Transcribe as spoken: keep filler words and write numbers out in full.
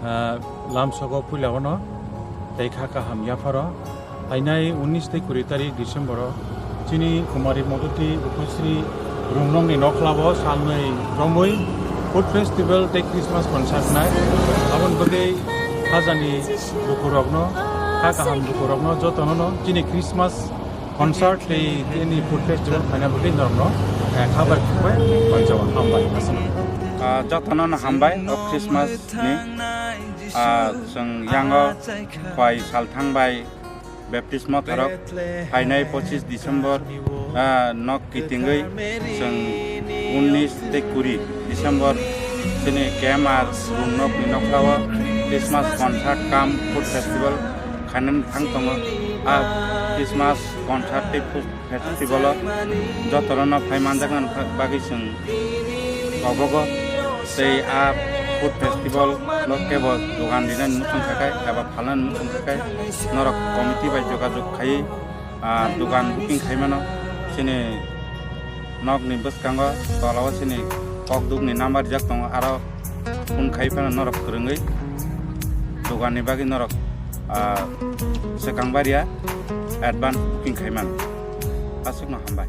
Ah, lamsogo puila ono tei kha kaham yapharo. Phainai unis tei kuri tarik December o chini Kumari Modoti Ruposri Rungnokni nokhlao salnwi romwi food festival tei Christmas concert nai. Aboni bagwi khajani lukurokno, kha kaham lukurokno jotono no chini Christmas concert tei tini food festival phaina bagwi norokno, eh, kha bai khuk bai manjao, hambai, aswk. Ah, jotono no hambai o Christmas ni. Ah, chwng yango koi salthang bai baptismo thorok phainai pochis December, ah, nok kitingwi chwng unis tei kuri December chini K M R Rungnokni nokhlao Christmas concert cum food festival khainani thang tongo. Ah, Christmas concert tei food festival o jotono no phai manjaknani bagwi chwng kobogo tei a food festival no kebo dogan rinani muchung khakai eba phalnani muchung khakai norok committee bai jogajog khaiwi, ah, dogan booking khaimano chini nokni bwskango tolao chini kokdukni number rijak tongo, aro phone khai phano norok kwrwngwi doganni bagwi norok, ah, swkang baria advance booking khai mano. Aswkno hambai.